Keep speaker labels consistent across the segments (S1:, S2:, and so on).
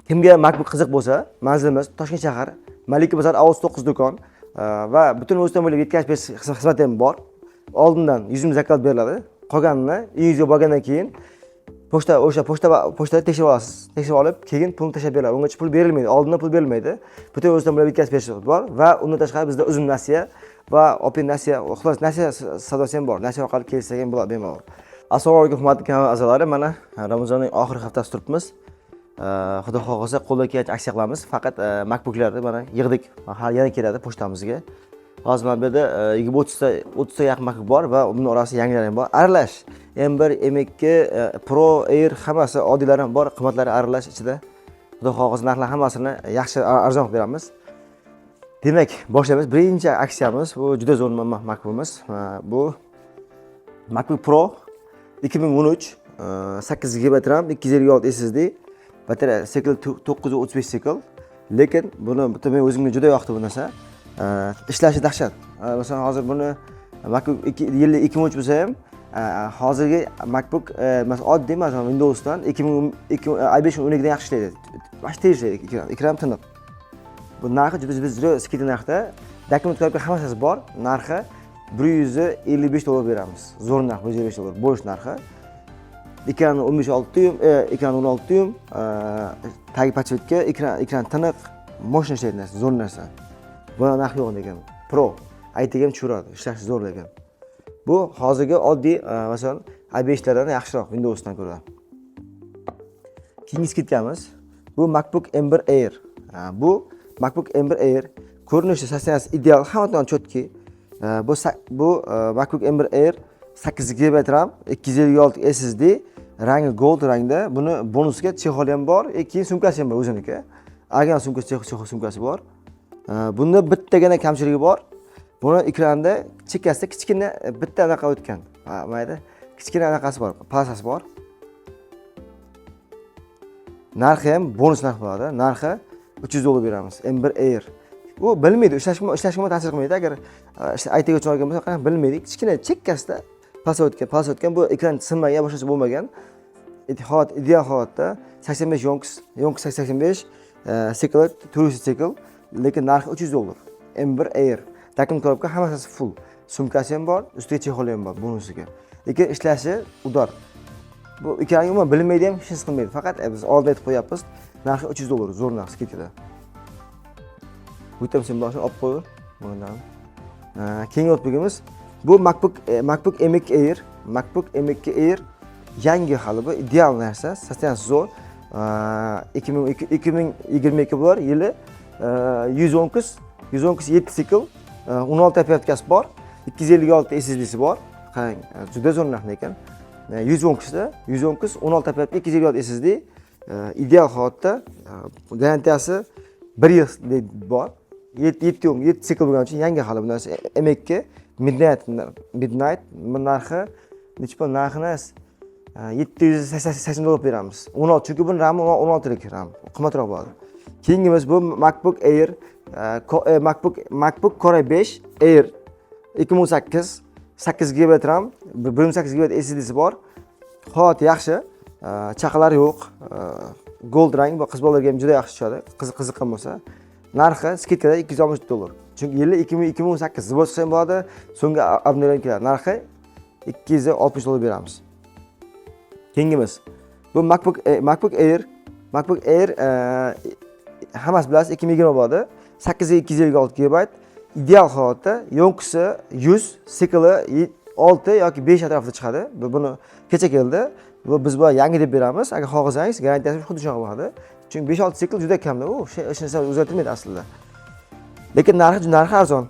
S1: Kimga MacBook qiziq bo'lsa, manzilimiz Toshkent shahar, Malika bozor, A39 do'kon va butun O'zbekiston bo'ylab yetkazib berish xizmati ham bor. Oldindan 100 ming заказ beriladi. Qolganini uyingizga borgandan keyin pochta, o'sha pochta va pochtada tekshirib olasiz. Tekshirib olib, keyin pulni tashlab beriladi. Ungacha pul berilmaydi, oldindan pul berilmaydi. Butun O'zbekiston bo'ylab yetkazib berish bor va undan tashqari bizda Uzum nasiya va Open nasiya, xullas, nasiya savdosi ham bor. Nasiya orqali kelsak ham bo'ladi bemalol. Assalomu alaykum, hurmatli kanal a'zolari. Mana Ramazonning oxirgi haftasi turibmiz. Xudo xohlasa, qo'ldan kelgancha aksiya qilamiz. Faqat MacBooklarni mana yig'dik. Hali yana keladi pochtamizga. Hozir mana bu yerda 20, 30 ta, 30 ta yaqin MacBook bor va uning orasida yangilari ham bor. Aralash. M1, M2, Pro, Air, hammasi, oddiylari ham bor, qimmatlari aralash ichida. Xudo xohlasa, narxlar hammasini yaxshi, arzon qilib beramiz. Demak, boshlaymiz. Birinchi aksiyamiz bu juda zo'r MacBookimiz. Bu MacBook Pro 2013, 8 GB RAM, 256 SSD, batareya sikl 935 sikl. Lekin buni bitta men o'zimga juda yoqdi bu narsa. Ishlashi dahshat. Masalan, hozir buni MacBook yili 2013 bo'lsa ham, hozirgi MacBook, masalan, oddiy, masalan, Windowsdan 2000 i5 12 dan yaxshi ishlaydi. Вообще tez ishlaydi, ekran tiniq. Bu narxi juda, juda, juda скидка narxda. Документ, коробка, hammasi bor. Narxi 155 dollar beramiz. Zo'r narx, 155 dollar. Bo'sh narxi. Ekrani 15 6 dyum, ekran 16 dyum, tagi подсветка, ekran tiniq, мощный ishlaydi narsa, zo'r narsa. Buni narxi yo'q lekin. Pro ITga ham tushiradi, ishlashi zo'r lekin. Bu hozirgi oddiy, masalan, i5 lardan yaxshiroq Windowsdan ko'ra. Keyingi скидка miz bu MacBook M1 Air. Bu MacBook M1 Air ko'rinishi, состояние si ideal, hamma tomon четкий. Bu MacBook M1 Air, 8 GB RAM, 256 SSD, rangi gold rangda. Buni bonusga чехол ham bor, keyin sumkasi ham bor o'ziniki. Original sumkasi, чехол sumkasi bor. Bunda bittagina kamchiligi bor. Buni ekranda chekkasida kichkina bitta anaqa o'tgan. Ha, mayda kichkina anaqasi bor, полоса si bor. Narxi ham bonus narx bo'ladi. Narxi 300 dollar beramiz. M1 Air. Bu bilmaydi, ishlashga ta'sir qilmaydi. Agar ITga uchun olgan bo'lsa, qarang, bilmaydi. Kichkina chekkasida полоса o'tgan, полоса o'tgan. Bu ekran sinmagan, boshqasi bo'lmagan. Holat ideal holatda 85 ёмкость, ёмкость 85, sikl, 400 sikl, lekin narxi 300 dollar. M1 Air. Документ, коробка, hammasi full. Sumkasi ham bor, ustiga чехол i ham bor bonusiga. Lekin ishlashi удар. Bu ekranga umuman bilinmaydi ham, hech narsa qilmaydi. Faqat biz oldin aytib qo'yapmiz. Narxi 300 dollar, zo'r narx ketadi. Bu ham sen boshini olib qo'y. Bundan. Keyingi notebookimiz bu MacBook, MacBook M2 Air, MacBook M2 Air yangi hali, bu ideal narsa, состояние si zo'r. 2022 bo'lar yili, 110 110 7 sikl, 16 оперативка si bor, 256 SSDsi bor. Qarang, juda zo'r narx lekin. 110 da 110, 16 оперативка, 256 SSD, ideal holatda, garantiyasi 1 yil bor. 7 7 sikl bo'lgani uchun yangi hali bu narsa. M2 Midnight, Midnight, bu narxi nechi pul? Narxini 780 dollar beramiz. 16, chunki buni RAM 16lik RAM, qimmatroq bo'ladi. Keyingimiz bu MacBook Air, MacBook Core i5 Air 2018, 8 GB RAM, 1.8 GB SSDsi bor. Holat yaxshi, chaqalar yo'q. Gold rang, bu qiz bolalarga ham juda yaxshi tushadi. Qiziq, qiziqqan bo'lsa. Narxi скидка da 260 dollar. Chunki yili 2018, сброс qilsa ham bo'ladi, so'nggi обновление keladi. Narxi 260 dollar beramiz. Keyingimiz bu MacBook, MacBook Air, MacBook Air, hammasi bilasiz, 2020 bo'ladi. 8 256 GB, ideal holatda, ёмкость i 100, sikli 6 yoki 5 atrofida chiqadi. Buni kecha keldi. Bu biz bu yangi deb beramiz. Agar xohlasangiz, garantiyasi xuddi shunaqa bo'ladi. Chunki 5-6 sikl juda kamda, u hech narsa o'zgartirmaydi aslida. Lekin narxi arzon.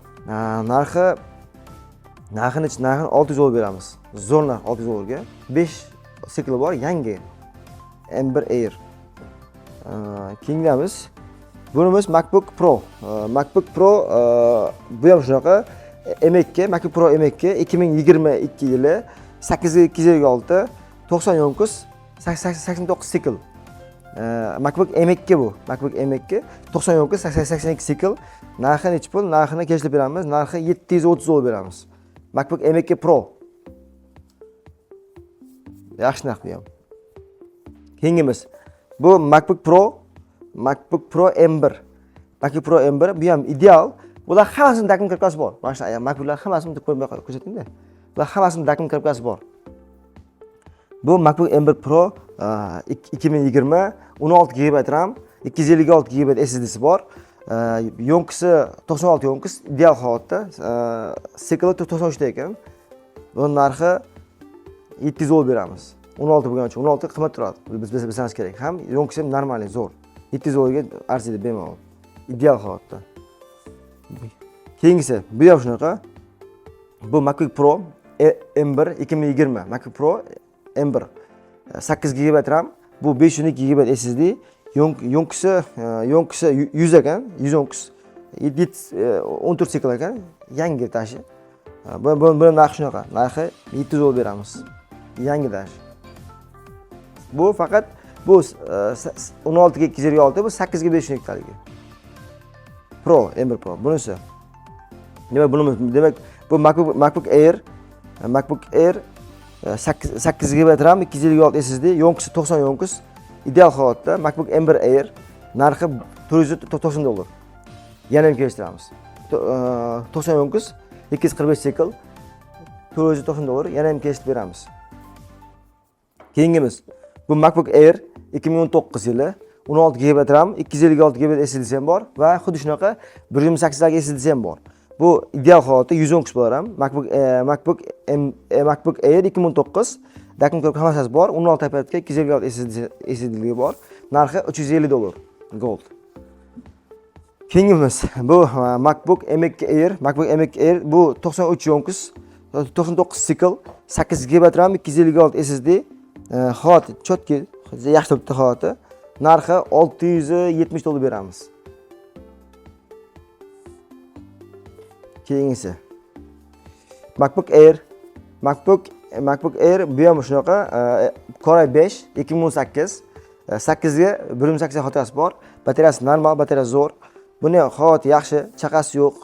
S1: Narxini 600 dollar beramiz. Zo'r narx, 600 dollarga. 5 sikli bor, yangi M1 Air. Keyingimiz bunimiz MacBook Pro. MacBook Pro, bu ham shunaqa M2, MacBook Pro M2, 2022 yili, 8 256, 90 ёмкость, 89 sikl. MacBook M2 bu. MacBook M2, 90 ёмкость, 82 sikl. Narxi nechi pul? Narxini kelishib beramiz. Narxi 730 dollar beramiz. MacBook M2 Pro. Yaxshi narx bu ham. Keyingimiz bu MacBook Pro. MacBook Pro M1. MacBook Pro M1 bu ham ideal. Bular hammasini vakuum коробка si bor. Mana shu MacBooklar hammasini bitta ko'rib ko'rsatingda. Bular hammasini vakuum коробка si bor. Bu MacBook M1 Pro 2020, 16 GB RAM, 256 GB SSDsi bor. Ёмкость i 96 ёмкость, ideal holatda. Цикл i 93 ta ekan. Buni narxi 700 dollar beramiz. 16 bo'lgani uchun 16 qimmat turadi. Biz bilsangiz kerak. Ham ёмкость ham нормальный, zo'r. 700 dollarga arziydi bemalol. Ideal holatda. Keyingisi, bu ham shunaqa. Bu MacBook Pro M1 2020, MacBook Pro M1. 8 GB RAM, bu 512 GB SSD, ёмкость i 100 ekan, 100 ёмкость. 14 цикл ekan, yangi tashi. Bu narxi shunaqa. Narxi 700 dollar beramiz. Yangi tashi. Bu faqat bu 16 ga 256, bu 8 ga 512 taligi. Pro, M1 Pro. Bunisi. Demak, buni demak bu MacBook Air, MacBook Air 8 GB RAM, 256 SSD, ёмкость i 90 ёмкость, ideal holatda MacBook M1 Air narxi 490 dollar. Yana ham kelishtiramiz. 90 ёмкость, 245 цикл, 490 dollar, yana ham kelishtirib beramiz. Keyingimiz bu MacBook Air 2019 yili, 16 GB RAM, 256 GB SSD ham bor va xuddi shunaqa 128 talik SSD ham bor. Bu ideal holatda 110 ёмкость bo'lar ham. MacBook Air 2019, vakuum коробка hammasi bor. 16 оперативка, 256 SSDligi bor. Narxi 350 dollar. Gold. Keyingimiz bu MacBook M2 Air, MacBook M2 Air bu 93 ёмкость, 99 цикл, 8 GB RAM, 256 SSD, holati четкий, yaxshi turibdi holati. Narxi 670 dollar beramiz. Keyingisi MacBook Air, MacBook Air bu ham shunaqa Core i5 2018, 8 ga 1.8 xotirasi bor. Batareyasi normal, batareyasi zo'r. Buni holati yaxshi, chaqasi yo'q.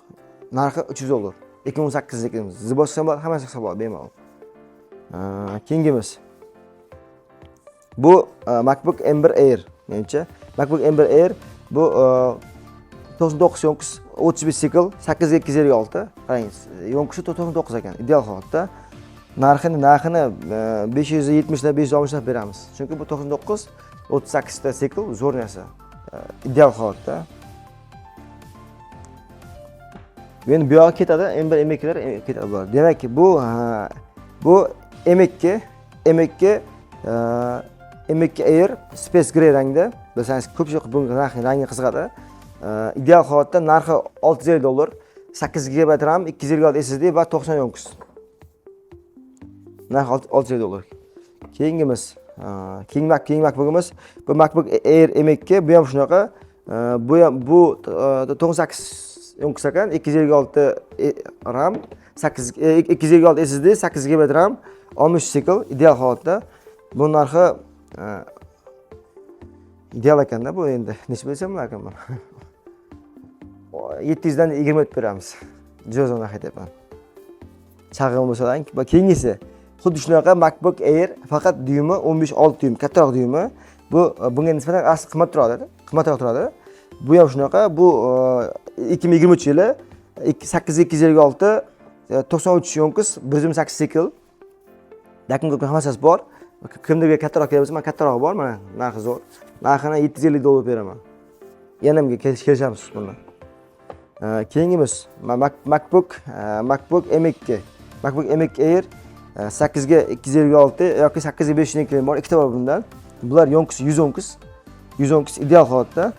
S1: Narxi 300 dollar. 2018 сброс ham bor, hammasi hisob bo'ladi bemalol. Keyingimiz bu MacBook M1 Air menimcha. MacBook M1 Air bu 99 ёмкость, 35 цикл, 8 ga 256. Qarang, ёмкость i 99 ekan, ideal holatda. Narxini 570 dan 560 dan beramiz. Chunki bu 99, 38 ta цикл zo'r narsa. Ideal holatda. Endi bu yog'i ketadi, M1, M2lar ketadi bular. Demak, bu M2, M2, M2 Air Space Gray rangda. Bilsangiz, ko'pchilik bunga rangi qiziqadi. Ideal holatda narxi 650 dollar, 8 GB RAM, 256 SSD va 90 ёмкость. Narxi 650 dollar. Keyingimiz, keyingi MacBookimiz bu MacBook Air M2, bu ham shunaqa. Bu ham bu 98 ёмкость ekan, 256 RAM, 8 256 SSD, 8 GB RAM, 60 цикл, ideal holatda. Bu narxi ideal ekanda bu endi necha bilsam ekan buni. 700 dan 20 beramiz. Juda zo'r narx aytyapman. Chag'in bo'lsa va keyingisi xuddi shunaqa MacBook Air, faqat dyumi 15.6 dyum, kattaroq dyumi. Bu bunga nisbatan asli qimmat turadi, qimmatroq turadi. Bu ham shunaqa, bu 2023 yili, 8 256, 93 ёмкость, 128 цикл. Vakuum коробка hammasi bor. Kimdirga kattaroq kerak bo'lsa, mana kattarog'i bor, mana narxi zo'r. Narxini 750 dollar beraman. Yana ham kelishamiz bundan. Keyingimiz MacBook M2. MacBook M2 Air 8 ga 256 yoki 8 ga 512 bor, ikkita bor bundan. Bular ёмкость 100 ёмкость. 100 ёмкость ideal holatda.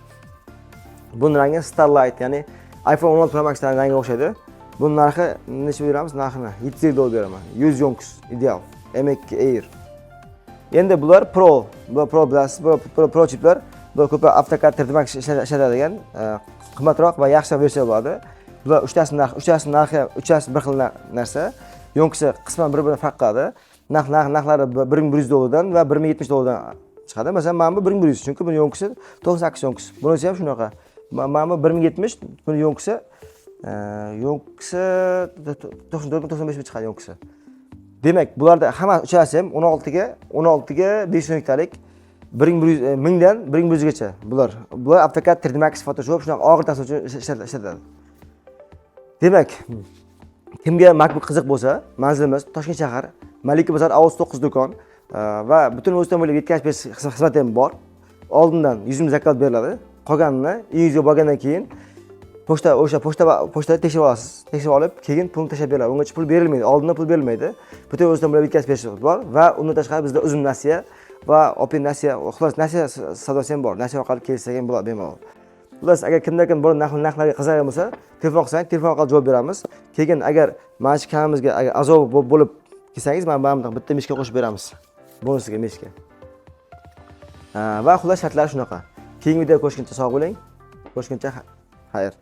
S1: Buni rangi Starlight, ya'ni iPhone 16 Pro Max rangiga o'xshaydi. Buni narxi necha beramiz? Narxini 750 dollar beraman. 100 ёмкость ideal. M2 Air. Endi bular Pro, bu Pro bilasiz, bu Pro chiplar, bu ko'proq AutoCAD 3D Max ishlatadigan, qimmatroq va yaxshi versiya bo'ladi. Bular uchtasini narxi, uchtasi bir xil narsa. Ёмкость i qisman bir-biridan farq qiladi. Narxlari 1100 dollardan va 1070 dollardan chiqadi. Masalan, mana bu 1100, chunki buni ёмкость i 98 ёмкость. Bunisi ham shunaqa. Mana bu 1070, buni ёмкость i 94 95 chiqadi ёмкость i. Demak, bularda hamma uchalasi ham 16 ga 16 ga 512 talik. 1100, 1000 dan 1100 gacha bular. Bular AutoCAD, 3D Max, Photoshop, shunaqa og'ir tasvir uchun ishlatiladi. Demak, kimga MacBook qiziq bo'lsa, manzilimiz Toshkent shahar, Malika bozor, 69 do'kon va butun O'zbekiston bo'ylab yetkazib berish xizmati ham bor. Oldindan 100 000 заказ beriladi. Qolganini uyingizga borgandan keyin pochta, o'sha pochta va pochtada tekshirib olasiz. Tekshirib olib, keyin pulni tashlab beriladi. Ungacha pul berilmaydi, oldindan pul berilmaydi. Butun O'zbekiston bo'ylab yetkazib berish bor va undan tashqari bizda Uzum nasiya va Open nasiya, xullas, nasiya savdosi ham bor. Nasiya orqali kelsak ham bo'ladi bemalol. Xullas, agar kimda kim bu narxlarga qiziqgan bo'lsa, telefon qilsangiz, telefon orqali javob beramiz. Keyin agar mana shu kanalimizga agar a'zo bo'lib kelsangiz, mana bunaqa bitta мышка qo'shib beramiz. Bonusiga мышка. Va xullas, shartlar shunaqa. Keyingi video ko'rishguncha sog' bo'ling. Ko'rishguncha xayr.